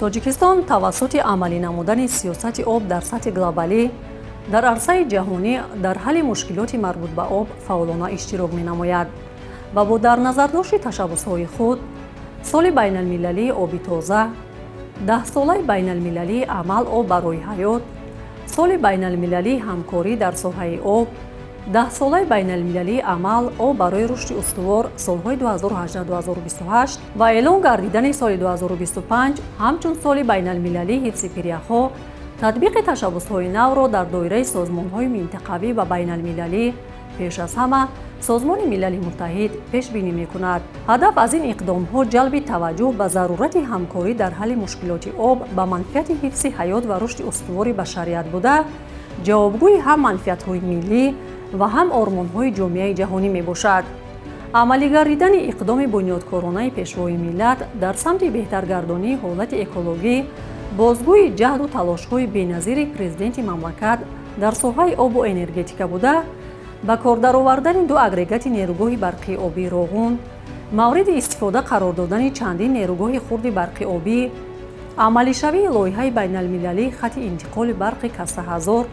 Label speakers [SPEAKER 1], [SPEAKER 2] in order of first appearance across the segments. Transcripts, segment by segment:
[SPEAKER 1] Тоҷикистон тавассути амалӣ намудани сиёсати об дар сатҳи глобалӣ дар арсаи ҷаҳонӣ дар ҳалли мушкилоти марбут ба об фаъолона иштирок менамояд ва бо дар назардошти ташаббусҳои худ Соли байналмилалии оби тоза, Даҳсолаи байналмилалии амал «Об барои ҳаёт», Соли байналмилалии ҳамкорӣ дар соҳаи об, Даҳсолаи байналмилалии амал «Об барои рушди устувор» солҳои 2018-2028 ва эълон гардидани соли 2025 ҳамчун Соли байналмилалии ҳифзи пиряхҳо, татбиқи ташаббусҳои навро дар доираи созмонҳои минтақавӣ ва байналмилалӣ, пеш аз ҳама Созмони Милали Муттаҳид, пешбинӣ мекунад. Ҳадаф аз ин иқдомҳо ҷалби таваҷҷӯҳ ба зарурати ҳамкорӣ дар ҳалли мушкилоти об ба манфиати ҳифзи ҳаёт ва рушди устувори башарият буда, ҷавобгӯи ҳам манфиатҳои миллӣ ва ҳам ормонҳои ҷомеаи ҷаҳонӣ мебошад. Амалигардидани иқдоми бунёдкоронаи Пешвои миллат дар самти беҳтаргардонии ҳолати экологӣ бозгӯи ҷаҳду талошҳои беназири Президенти мамлакат дар соҳаи обу энергетика буда, ба кор даровардани ду агрегати нерӯгоҳи барқии обии Роғун, мавриди истифода қарор додани чандин нерӯгоҳи хурди барқи обӣ, амалишавии лоиҳаи байналмилалии хати интиқоли барқи Каса-1000,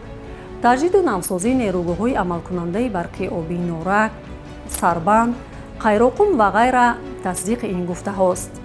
[SPEAKER 1] таҷдиду навсозии нерӯгоҳҳои амалкунандаи барқии обии Норак, Сарбанд, Қайроқум ва ғайра тасдиқи ин гуфтаҳост.